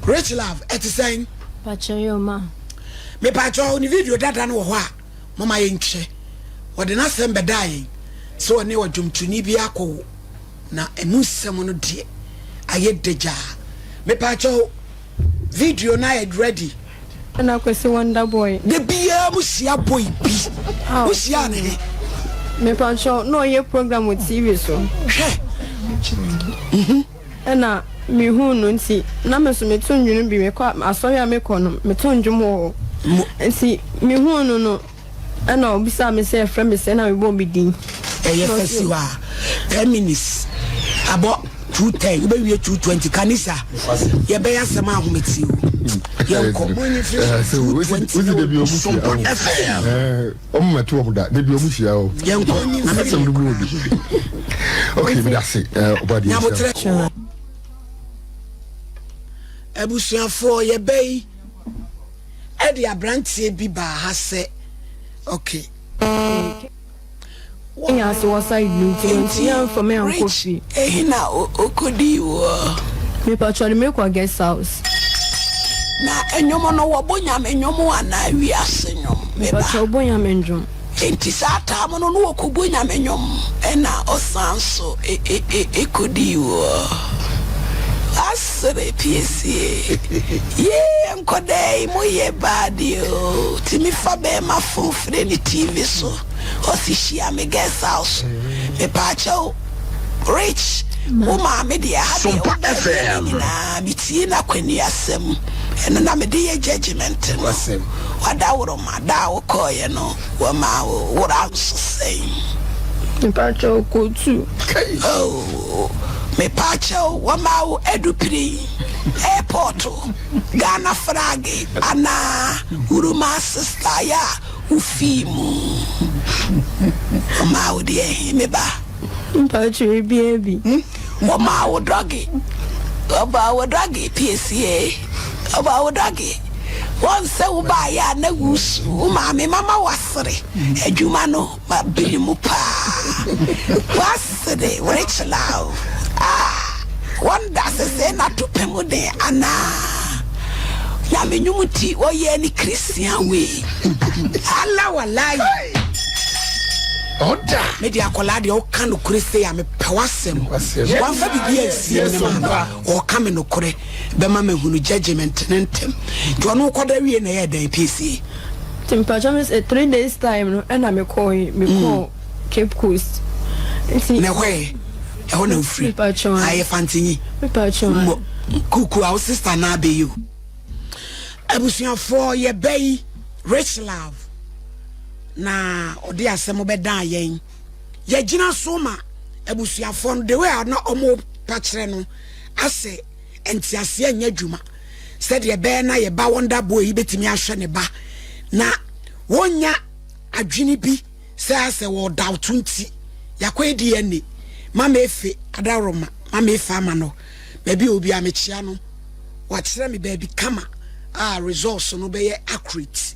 Rich Love, ɛte sɛn? Pakyɛ yo ma. Mepakyɛ ne video dada no wɔ hɔ a moma yɛnhwɛ. Ɔde n'asɛm bɛdaa yɛn sɛ ɔne ɔdwomtoni bi akɔwo na ɛmu nsɛm no deɛ ayɛ dagyaa. Mepakyɛ video no ayɛ ready. Ɛna Kwesi Wonder Boy. Da biara mo hyia boy bi. Wo hyia ne he? Mepakyɛ na ɔyɛ program wɔ TV so. Hwɛ. Ɛna mehuu no nti na me nso meto nnwom bi, mekɔ asɔre a mekɔ no meto nnwom wɔ hɔ. Nti mehuu no no ɛna obisaa me sɛ ɛfrɛ me sɛ na mebɔɔ me din. Ɛyɛ fɛ si hɔ a 10 minutes abɔ 2:10, wobɛwie 2:20. Kanisa yɛbɛyɛ asɛm a ahometie o, yɛnkɔ 2:20. Sompa FM. Ɔmo mɛto ɔmo da debi ɔmo hyia o. Yɛnkɔ na asɛm no mu obi. Ok, mi da se ɔba deɛ. Nyabotrɛ, abusuafoɔ, yɛbɛyi ɛde aberanteɛ bi baa ha sɛ ok. Nya ase wɔ side no nti nti yɛmfa me ankɔ fie. Ehi na okodi wɔ. Mepatwɔ de mekɔ guest house. Na nnwom no, wɔbɔ Nyame nnwom anaa wiase nnwom, meba? Mepatwɔ, wobɔ Nyame ndwom. Nti saa taa no no wɔkɔbɔ Nyame nnwom ɛna ɔsan so ɛkɔdii wɔ asere piesie yee. Nkɔdaa yi moyɛ baade o, tumi fa bɛɛma phone frɛ ne TV so, ɔsi hyia me guest house. Mepaakyɛw, Rich, wo maame deɛ ha deɛ Sompa wobɛɛ FM. ne nyinaa metie n'akwani asɛm, ɛno na mede yɛ judgement no. Wadaworo ma da a wokɔɔyɛ no, wɔma wo wora nso sɛn? Mepatwɔ, kɔtu. Oh, mepaakyɛw, wɔma wo adupiri airport Ghana flag anaa wuruma sister yɛ a wofii mu, wɔma wo deɛ he, me ba? Mepatwɔ, ebia bi. Wɔma wo doggy, wɔma wo doggy piesie, wɔma wo doggy. Wɔn sɛ wobaayɛ a na wusu wo maame mama wasere adwuma no ma biri mu paa, wasere worekyela o. Ah, wɔn da sese na to pɛ mu den anaa Nyame nwom ti wɔyɛ ne Christian wei ala walayi. Ɔda. Mede akwadaa deɛ ɔka nokorɛ sei a, mepɛ w'asɛm. Wamfa biribi ansie me ne maame, ɔka me nokorɛ bɛma mahunu judgment ne ntɛm. Nti ɔno wokɔda wie na ɛyɛ dɛn piesie? Nti mepatwɔ, me sɛ 3 days time no ɛna mekɔɔ Cape Coast nti. Na ɛhɔ yɛ ɛhɔ na wofiri? Mepatwɔ. Ayɛ Fantinyi. Mepatwɔ. Mmɔ kuku a wo sister na abɛyi o. Abusuafoɔ, yɛbɛyi Rich Love na ɔde asɛm bɛdaa yɛn, yɛgyina so ma abusuafoɔ no the way a na ɔmo pa kyerɛ no asɛ nteaseɛ nyɛ adwuma sɛdeɛ ɛbɛyɛ na yɛba Wonder Boy yi bɛtumi ahwɛ ne ba na wɔnya adwene bi sɛ asɛ wɔdawto. Nti yɛakɔyɛ DNA. Mama Efe adaworoma, Mama Efe ama no baabi a obi a mekyia no, wakyerɛ me baabi kama a results no bɛyɛ accurate.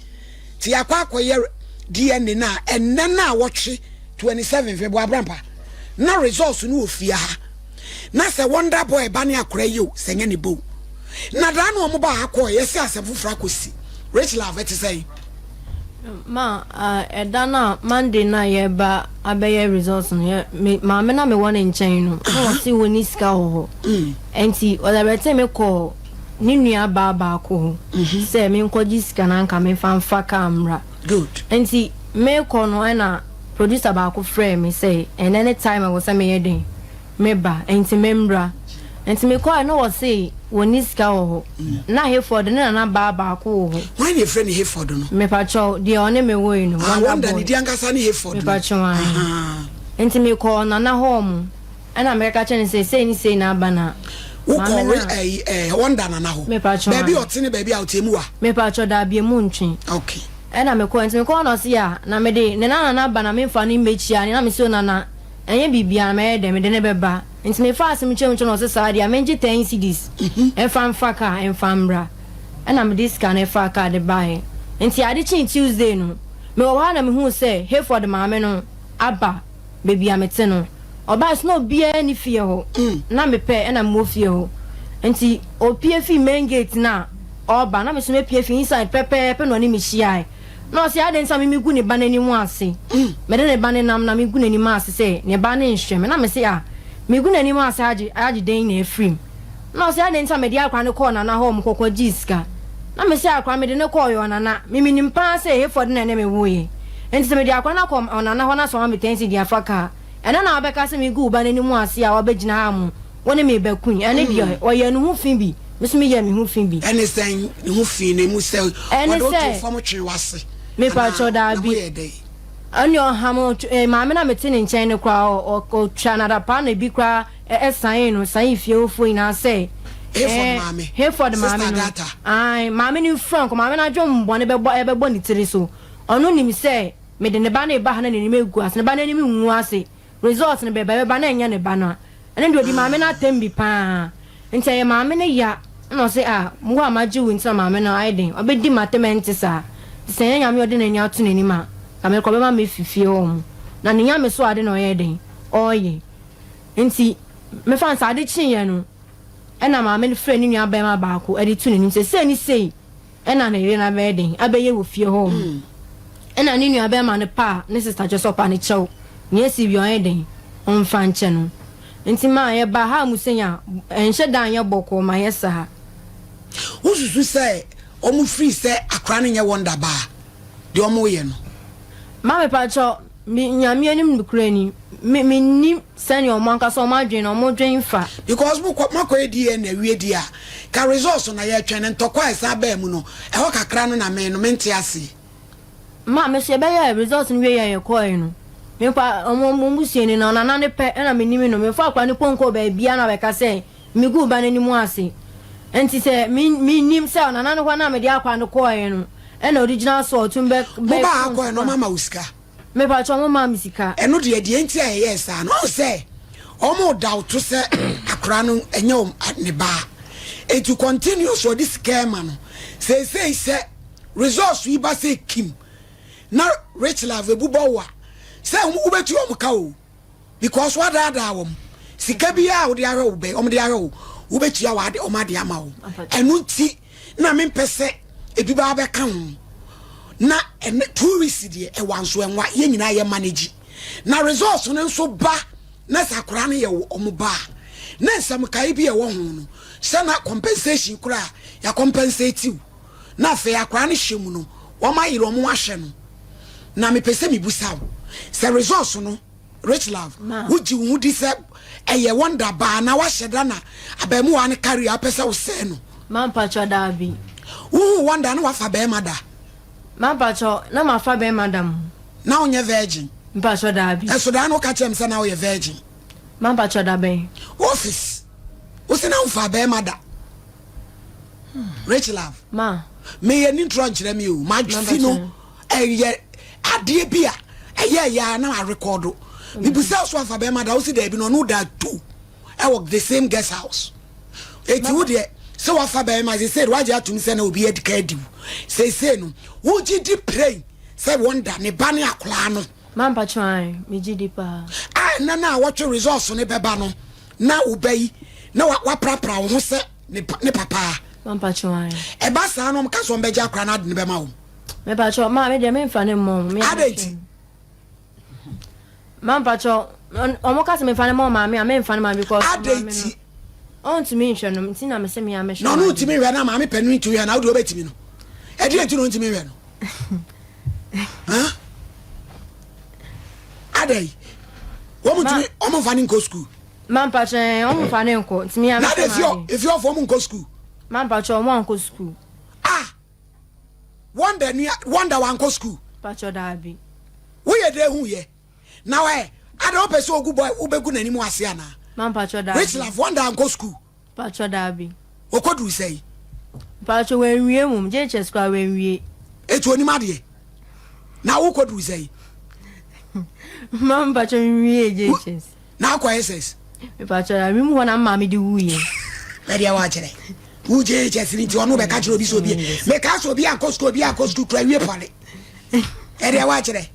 Nti yɛakɔ akɔyɛ DNA no a ɛnnɛ no a wɔtwe 27 fɛ bo abrampa na results no wɔ fie ha na sɛ Wonder Boy ba ne akora yi o, sɛ nyɛ ne bo na daa na ɔmo ba akɔ yɛsɛ asɛm foforɔ akɔsi. Rich Love, ɛte sɛ? Ma ɛda no a Monday no a yɛba abɛyɛ results no, yɛ me maame na mewɔ ne nkyɛn no na ɔse wɔ ne sika wɔ hɔ, nti ɔdabɛtɛ me kɔ ne nua baa baako hɔ sɛ menkɔgye sika na nka memfa mfa kaa mmra. Good. Nti mekɔ no, ɛna producer baako frɛ me sɛ ɛnɛ ne time a wɔ sɛ meyɛ den meba, nti membra. Nti mekɔɛ na wɔse wɔ ne sika wɔ hɔ na Hayford ne nana baa baako wɔ hɔ. Wɔn na efrɛ ne Hayford no? Mepakyɛw, deɛ ɔne me wɔ yi no. Ah, Wonder ne di ankasa ne Hayford no. Mepakyɛw ahe. Nti mekɔɔ nana hɔ mu ɛna mekaka kyerɛ ne sɛ sei ne sei na aba na wokɔ ɛyi ɛɛ Wonder nana hɔ? Mepakyɛw. Baabi a ɔte ne baabi a ɔte mu wa? Mepakyɛw, daabie mu ntwe. Ɛna mekɔɔ, nti mekɔɔ na ɔse a na mede ne nana ba na memfa ne mmɛkyia ne na mese o nana, ɛnyɛ biribiara na mɛyɛ dɛ mede ne bɛba. Nti mefa asɛm kyerɛ mu kyerɛ no, ɔse saa deɛ a mengye 10 cedis ɛmfa mfa kaa ɛmfa mmra. Ɛna mede sika no ɛfa kaa de baeɛ. Nti ade kyee Tuesday no, mewɔ hɔ a na mehuu sɛ Hayford maame no aba baabi a mete no. Ɔbaa so na obiara ni fie hɔ na mepɛ ɛna mewɔ fie hɔ nti. Ɔpue fii main gate no a ɔreba na me nso mepue fii inside pɛpɛɛpɛ na ɔne me hyiae. Na ɔse adɛn nti na me megu ne ba no anim ase? Mede ne ba no nam na megu n'anim ase sɛ ne ba no nhwɛ me. Na mese ah, megu n'anim ase agye agye dɛn na afiri mu? Na ɔse adɛn nti na mede akora no kɔɔ Nana hɔ ɔmo kɔkɔ gyee sika? Na mese akora mede no kɔɔ yɛ ɔnana. Me menim paa sɛ Hayford na ɛne me woeɛ. Nti sɛ mede akora no akɔ ɔnana hɔ na sɛ ɔma me ten cedi afa kaa a, ɛnɛ na wabɛka sɛ megu wo ba no anim ase a wabɛgyina ha mo Wo ne me bɛko yi, ɛno deɛ ɔyɛɛ ne ho fi bi, me nso meyɛɛ me ho fi bi. Ɛne sɛn, ne ho fi no emu sɛ Ɛne wɔde wo too sɛ, fam twee w'ase mepakyɛw anaa, na daabi. moyɛɛ dɛn? Ɛne ɔham, ɔtw eh, maame no a mete ne nkyɛn no koraa, ɔ ɔ ɔtwaa no adapaa na ebi koraa ɛ ɛsanee no, sanee fie hɔfoɔ nyinaa sɛ, Hayford eh, maame, Hayford Sister maame no, Agatha. ae, maame no mfura nkɔ, maame no adwemmɔne bɛbɔ ɛbɛbɔ ne tiri so. Ɔno nim sɛ mede ne ba no reba ha na n'anim agu ase, ne ba no anim ngu ase. Result no bɛba, ɛbɛba na ɛnyɛ ne ba no a, ɛno deɛ ɔdi maame no atɛm bi paa. Nti ɛyɛ maame no ya na ɔse ah wo a magye wo nti na maame no ayɛ den ɔbɛdi m'atɛm ɛnte saa. Nti sɛ ɛnyɛ Nyame a ɔde n'ani ato n'anim a, nka me koraa ɔbɛma mafi fie hɔ mo. Na ne Nyame so ade na ɔyɛ den ɔɔyɛ. Nti mefa no sɛ ade kyeeɛ no ɛna maame no frɛɛ ne nua bɛɛma baako de too n'anim sɛ sei ne sei. Ɛna ne yere no abɛyɛ den abɛyɛ wɔ fie hɔ ɔmo. Ɛna ne nua bɛɛma no paa ne sister kyerɛ sɛ ɔpa no kyɛw nea asi bia ɔnyɛ den ɔnfa nkyɛ no. Nti maa yɛ ba ha mu sei a ɛnhyɛ da nyɛ bɔkɔɔ ma yɛ saa. Wo susu sɛ ɔmo firi sɛ akora no nyɛ wonder ba a deɛ ɔmo yɛ no? Ma mepakyɛw Me Nyame anim nokorɛ ni, me mennim sɛdeɛ wɔn ankasa wɔn adwene no wɔn dwen fa. Because mo kɔ moakɔyɛ DNA awie deɛ a, ka results na yɛretwɛn no, ntɔkwa a ɛsan baa mu no, ɛhɔ kakra no na me no mente aseɛ. Ma me so yɛbɛyɛɛ results no wieɛ a yɛkɔɔɛ no, me mpo a wɔn wɔn busuani no ɔnana no pɛ ɛna menim no, memfa akwadaa no mpo nkɔɔ baabiara na wabɛka sɛ megu wo ba no anim ase. Nti sɛ me mennim sɛ ɔnana no hɔ no a mede akwadaa no kɔɔɛ no ɛna ɔde gyina so a ɔtumi bɛ Mo bɛ baa ha kɔɔɛ no wɔn ama wo sika? Mepakyɛw ɔmo maa me sika. Ɛno deɛ deɛ nti a yɛyɛɛ saa no ɔhu sɛ ɔmo doubt sɛ akora no ɛnyɛ ɔmo ne ba eti continuous ɔde sika ɛma no seesei sɛ results yi ba sɛ kim na rich love ebu bɔ wo a sɛ wobɛtua ɔmo ka o. Because wadaadaa wɔn. Sika biara a wode ahwɛ wo bɛ, wɔn de ahwɛ wo, wobɛtua w'ade, wɔn ade ama wo. Ɛno nti na mempɛ sɛ ebi ba abɛka ho. Na ɛnɛ 2 weeks deɛ ɛwa nso ɛnwa, yɛn nyinaa yɛ manage. Na results no nso ba na sɛ akwadaa no yɛ wɔn ba a, na nsɛmkae bi a ɛwɔ ho no, sɛ na compensation koraa yɛ compensate wo. Na afei akwadaa no hyɛ mu no, wɔn ayere wɔn ahwɛ no. Na mepɛ sɛ mebusa wo sɛ results no Rich Love, wogye wo ho di sɛ ɛyɛ wonder baa na wahyɛ da na abaamuwa no career apɛ sɛ wosɛe no? Mampakyɛ daabi. Wohu wonder na wafa bɛrima da? Mampakyɛ na mafa bɛrima da mu. Na wonyɛ virgin? Mpakyɛ daabi. Ɛso daa na woka kyerɛ me sɛ na woyɛ virgin. Mampakyɛ da bɛn? Office. Wo se na womfa bɛrima da. Rich Love. Ma. Meyɛ ni ntorɔ nkyerɛ me o. Madfi no ɛyɛ adeɛ bi a ɛyɛ ɛyɛ a na arekɔdo. Mibisa so afa bɛrima da wo si daabi no ɔno da tu ɛwɔ the same guest house. Eti wo deɛ sɛ wafa bɛrima sese de wagye atum sɛ na obi adi ka adi wo. Sese no wogye di pray sɛ wɔn da ne ba ne akwadaa no. Mampa kyerɛ megye di paa. A ɛnɛ no a wɔtwe results no bɛba no na wo ba yi na waprapra wo ho sɛ ne ne papa. Mampa kyerɛ Ɛba saa no ɔmo ka sɛ ɔmo bɛgye akwadaa no ade no bɛma wo. Mepa kyerɛ maa me deɛ memfa ne mmɔ mo. Adɛn nti? Mampa kyerɛ ɔmo ka sɛ memfa ne mmɔ maame a memfa ne ma because Adɛn nti? Ɔntumi nhwɛ no nti na mesɛ mea mehwɛ. Na ɔno ntumi nhwɛ na maame pɛ no ntumi hwɛ na wode wobɛtumi no. Ɛdeɛ nti na ɔntumi nhwɛ no? Adɛn? Wɔn ntumi wɔn mfa ne nkɔ sukuu. Mampa kyerɛ wɔn mfa ne nkɔ nti mea mehwɛ Na de efi efi ɔfo wɔn nkɔ sukuu. Mampa kyerɛ wɔn ankɔ sukuu. Ah! Wonder nua Wonder wankɔ sukuu. Pakyɛ daabi. Woyɛ dɛ hu yɛ. Na ɛ ada wopɛ sɛ ogu boy wobɛgu n'anim ase anaa? Mampakyɛ daabi. Rich Love Wonder ankɔ sukuu. Pakyɛ daabi. Ɔkɔduru sɛn? Pakyɛ wanwie mom JHS koraa wanwie. Eti onim adeɛ. Na wokɔduru sɛn? Mampakyɛ nwie JHS. Na akɔ SS? Mepakyɛ daabi mu hɔ na maame de wuiɛ. Ɛdeɛ wakyerɛ. Wo JHS ni nti ɔno bɛka kyerɛ obi sɛ obi meka sɛ obi ankɔ sukuu obi ankɔ sukuu kura wie pɔle. Ɛdeɛ wakyerɛ.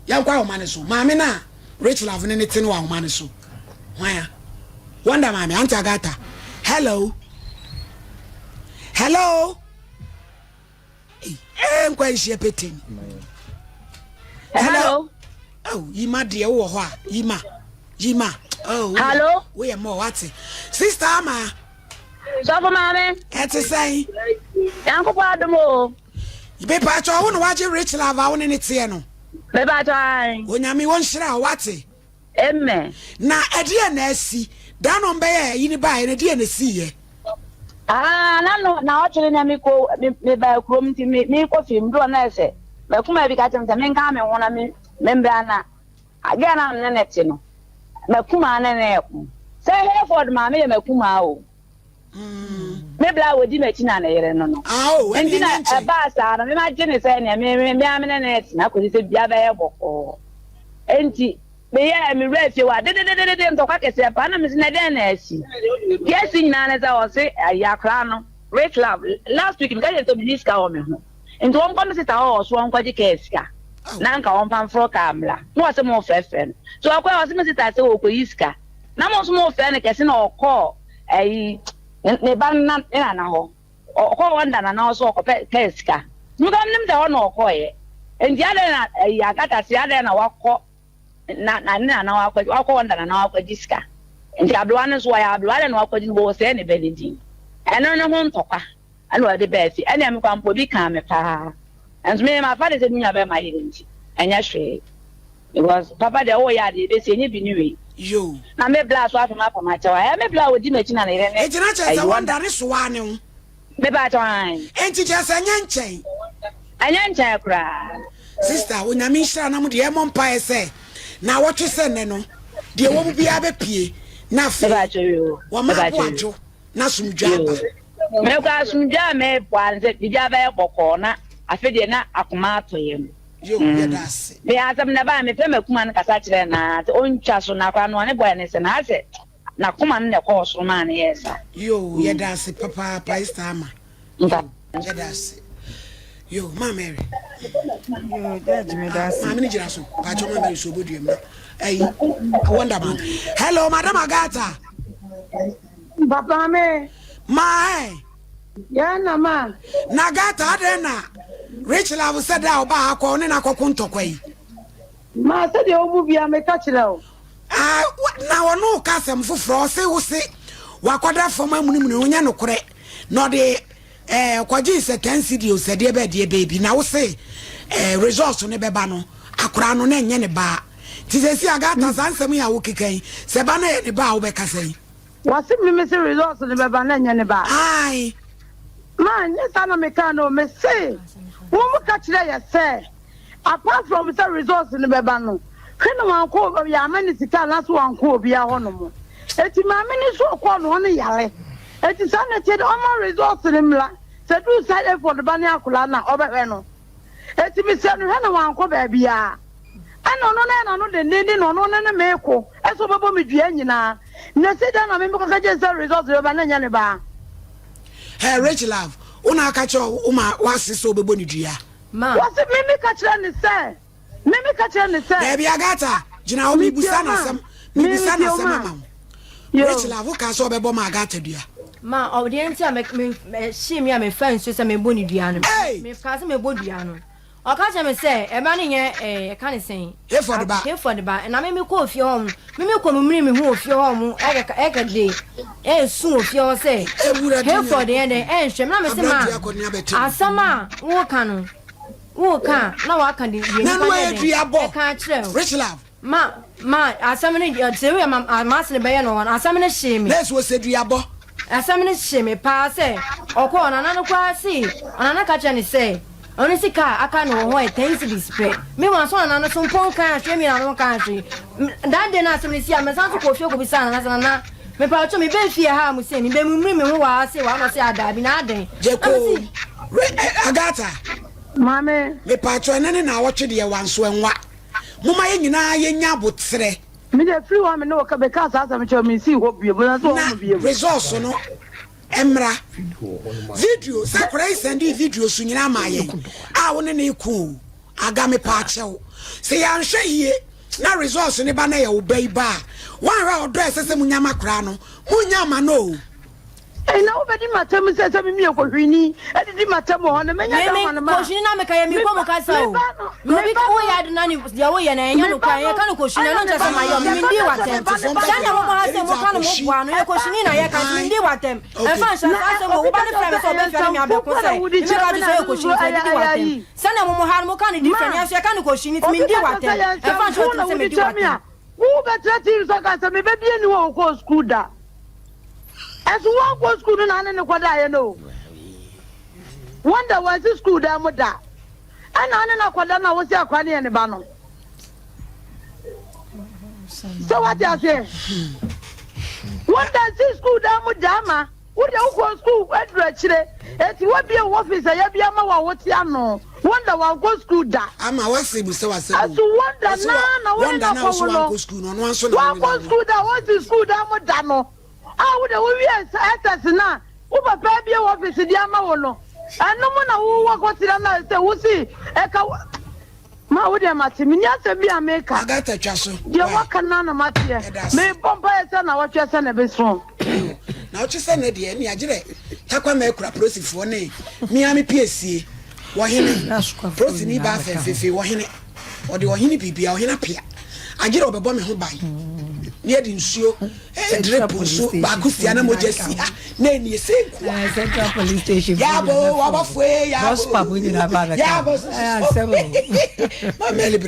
Yɛnkɔ ahoma no so. Maame no a Rich Love ne ne te no wɔ ahoma no so. Hwan a? Wonder maame, Auntie Agatha. Hello. Hello. Eh, nkwa nhyia peten. Hello. Oh, yima deɛ wowɔ hɔ a, yima, yima. Oh, Hello. Woyɛ mɔ wate. Sister Ama. Sɔfo maame. Ɛte sɛn? Nyankopɔn adom o. Mepatwa wo na wagye rich love a wo ne ne teɛ no. Mepatwa an. Onyame wɔnhyira wo wate. Amen. Na ɛdeɛn na asi? Da no ɔmbɛyɛ ayi no baeɛ no, ɛdeɛn na ɛsiiɛ? Ah, na no na ɔkyere na mekɔ me mebaa kurom nti me mekɔ fie mdu na ɛsɛ makuma bi ka kyerɛ me sɛ menka me ho na me membra na agɛ na me ne ne te no makuma ne ne ɛko sɛ Hayford maame yɛ makuma o. Me bla a ɔdi m'akyi na ne yere no no. Nti na ɛbaa saa no, me magye ne sɛ nea me me me amene ne tena kɔsi sɛ bia bɛyɛ bɔkɔɔ. Nti meyɛɛ me wura fie hɔ a dedededede ntɔkwa kɛseɛ paa na mese na dɛn na asi. Deɛ asi nyinaa ne sɛ ɔse ayi akwaraa no Rich Love last week meka kyerɛ sɛ menni sika wɔ me ho nti wɔnkɔ me sista hɔ wɔ so wɔnkɔgye kaa sika na nka wɔmfa mforo kaa mmra na ɔse mo frɛfrɛ no so ɔkɔɛ ɔse me sista sɛ ɔkɔyi sika na mo nso mo frɛ no kɛse na ɔkɔɔ ayi ne ba no na ne nana hɔ ɔkɔɔ hɔ nda nana hɔ so ɔkɔpɛ pɛɛ sika nka menim sɛ hɔ na ɔkɔɔyɛ nti adɛn na ayi agata se adɛn na wakɔ na na ne nana hɔ akɔ wakɔ hɔ nda nana hɔ akɔgye sika nti aberewa no nso wɔyɛ aberewa adɛn na wakɔgye no bɔ wɔsɛɛ ne ba ne din ɛno ne ho ntɔkwa ɛna ɔde baa fie ɛnna me kwan mpo obi kaa me paa nso me mafa ne sɛ me nua bɛrima yere nti ɛnyɛ hwee because papa deɛ woyɛ adeɛ ebesi enye bi ne wei Yo. na me bla so afei ma akyɛw a ɛyɛ me bla a odi m'akyi na ne yere ne Enti na kyerɛ sɛ ayi wɔn wɔnda ne soa ne ho. me ba akyɛw an Enti kyerɛ sɛ ɛnyɛ nkyɛn. ɛnyɛ nkyɛn koraa. Sister, Onyame nhyira na mo deɛ yɛmmɔ mpaeɛ sɛ naawɔtwe sɛ nnɛ no deɛ ɛwɔ mu biara bɛpue na Me afei ba akyɛw yoo wɔma me ba abo akyɛw yoo adwo na asomdwoeɛ aba. yoo me kɔ asomdwoeɛ a mebɔ ara ne sɛ biribiara bɛyɛ bɔkɔɔ na afei deɛ na akoma atɔ yam. Yo, yɛda ase. Me asɛm na ɛbaeɛ mefrɛ m'akuma no kasa kyerɛɛ no ara sɛ ɔntwa so na akwadaa no ɔne bɔɛ no sɛ na asɛ n'akoma no na ɛkɔɔ soro maa no yɛɛ saa. Yo, yɛda ase papaapa Esther Ama. Yo, yɛda ase. Yo, Ma Mary. Yo, Judge meda ase. Maame no gyina so. Pakyɛ Ma Mary so obodua mu na. Ayi, Wonder Man. Hello, Madam Agatha. Papa me. Ma eh. Yɛn na ma. Na Agatha adɛn na Rich Love sɛ da a ɔbaa ha kɔ ɔne no akɔko ntɔkwa yi? Ma sɛdeɛ wo mu biara meka kyerɛ wo. Ah, na ɔno reka asɛm foforɔ, ɔse wo se wakɔda fam amunimuni, ɔnyɛ nokorɛ, na ɔde eh, ɔkɔgyee sɛ 10 cedi o sɛ deɛ bɛɛ deɛ bɛɛ bi, na wo se eh, results no bɛba no, akoraa no na ɛnyɛ ne ba. Nti sɛsi Agatha saa nsɛm yi a wokeka yi, sɛ ba no yɛ ne ba a wobɛka sɛn? Wɔse me mese results no bɛba na ɛnyɛ ne ba. Ae. Ma nyɛ saa na mekaa no o, mese wɔn ka kyerɛ yɛ sɛ apart from sɛ results no bɛba no, hwɛ na wankɔ yɛama no sika anaasɛ wankɔ obiara hɔ nom. Eti maame no nso ɔkɔɔ no hɔ no yare. Eti saa na ɛteɛ de ɔma results no mmra, sɛ duru side effort ba ne akwadaa no a ɔbɛhwɛ no. Enti mesrɛ no, hwɛ na wankɔ baabiara. Ɛnna ɔno ne n'ano dendeenden na ɔno ne ne me reko sɛ ɔbɛbɔ me dua nyinaa. Na esi dɛn na me mekɔka kyerɛ no sɛ results bɛba na ɛnyɛ ne ba? Hey, Rich Love, wo na aka kyerɛ wo ma w'ase sɛ ɔbɛbɔ ne dua? Ma. Wɔse me meka kyerɛ no sɛ, me meka kyerɛ no sɛ. Daabi, Agatha, gyina hɔ, mebusa no asɛm, mebusa no asɛm ama wo. Rich Love, wokaa sɛ ɔbɛbɔ ma Agatha dua? Ma, ɔ, deɛ nti a me, me, ɛhyee me a mefaa nsuo sɛ mebɔ ne dua no, Hey! mekaa sɛ mebɔ dua no. Ɔka kyerɛɛ me sɛ, Ɛba no nyɛ ɛɛ, yɛka no sɛn? Hayford ba. Hayford ba. Na me mekɔɔ fie hɔ nom, me mekɔ memunii me ho wɔ fie hɔ nom, ɛkeka, ɛkeka de, ɛresu wɔ fie hɔ sɛ, Ewura di Hayford yɛ dɛn, ɛnhwɛ me. Na mese, Ma, Aberanteɛ akɔ ne abɛte mu. asɛm a woreka no, woreka a, na woaka de, deɛ Na nnipa no yɛ ɛyɛ dɛn, dua bɔ. ɛka akyerɛ wo. Rich Love. Ma, ma, asɛm no deɛ, sɛ woyɛ ma, m'asene bɛyɛ no hɔ no, asɛm no hyee me. Nurse wɔ sɛ duabɔ. Asɛm no hyee me paa sɛ, ɔkɔɔ, ɔnana no koraa see, ɔnana ka kyerɛɛ no sɛ, ɔno sika a aka no wɔ hɔ yɛ ten cedis pɛ. Meanwhile nso ɔnana no so mpo nkaa hwee, me nuanom nkaa hwee. That day no a asɛm no sii a, mesan nso kɔɔ fie kɔbisaa nana sɛ, Nana, mepakyɛw mebɛɛ fie ha a mo sei, mebɛmumuri me ho wɔ ha sei wɔ ha na ɔse, ah daabi, na adɛn? Na Gyekoo, mese. Re, eh, Agatha. Maame. Mepakyɛw, ɛnɛ ne naawɔtwe deɛ wanso ɛnwa. Momma yɛn nyinaa yɛnya aboterɛ. Me deɛ firi hɔ a me ne wo ka bɛkaa saa asɛm kyerɛ wo mensii hɔ bio mesan sɛ Na wɔn bio. results no mmra. Video sɛ akwadaa yi sɛndee video so nyinaa maa yɛn a wo ne no reko o. Aga mepaakyɛw sɛ yɛanhwɛ yie na results no ba na ɛyɛ wo ba yi ba a, woanhwɛ a ɔdɔ a ɛsɛ sɛ monya ma akwadaa no monnya mma no o. Ei na wobɛdi m'atɛm sɛ sɛ me meyɛ kɔhwini adidi m'atɛm wɔ hɔ no mɛnya da ama no ma. Kɔhwini na meka yɛ mekɔ mu kasa o. Na obi ka woyɛ ade na ne deɛ woyɛ no ɛnyɛ no kwan yɛka no kɔhwini ɛno nkyɛ sɛ mayɛ ɔme mendi w'atɛm. Sɛnea mobɔ ha sɛ moka no moboa no yɛ kɔhwini na yɛka nti mendi w'atɛm. Ɛmfa nhyɛ saa asɛm wɔ wo ba no frɛ me sɛ ɔbɛfrɛ ne me abɛko sɛ mebɛka gye sɛ ɔyɛ kɔhwini nti adidi w'atɛm. Sɛnea momo ha no moka no different yɛn nso yɛka no kɔhwini nti mendi w'atɛm. Ɛmfa nhyɛ wo tirim sɛ medi w'atɛm. Wobɛtena TV so aka sɛ me ba bi nni hɔ a ɔkɔɔ sukuu da. Ɛso wankɔ sukuu no na ane ne kɔdaeɛ no o. Wonder wansi sukuu dan mu da. Ɛna ane no akɔda no a wosi akora no yɛ ne ba no. Sɛ wate aseɛ? Wonder nsi sukuu dan mu da ama. Wo deɛ wokɔɔ sukuu aduru akyire eti wabie wo office a yabie ama wo a wote ano. Wonder wankɔ sukuu da. Ama wase bu sɛ wasɛ bu. Ɛso wonder naa na wo ne no akɔwo no. Wankɔ sukuu da wonsi sukuu dan mu da no a wo deɛ wowie SS no a wo papa abie wo office de ama wo no ɛno mu na wo wakɔtena no a sɛ wosi ɛka Ma wo deɛ mate, menni asɛm bi a meka. Agatha twa so. Deɛ woaka no ara na mateɛ. Yɛda ase. Mebɔ mpaeɛ sɛ nawɔtwe sɛ na ɛbɛso. Nawɔtwe sɛ nnɛ deɛ ɛnea gyerɛ Takwama akura polosifoɔ ne me ara me piesie wɔhene polisini baa fɛnfefe wɔhene ɔde ɔhene biribia ɔhene apea agyerɛ ɔbɛbɔ me ho ban ne yɛde nsuo drip nso baako sia na mogya si ha na ɛnie sɛ nkoa yabo wabɔfoe yabo yabo mama ɛlibrɛ.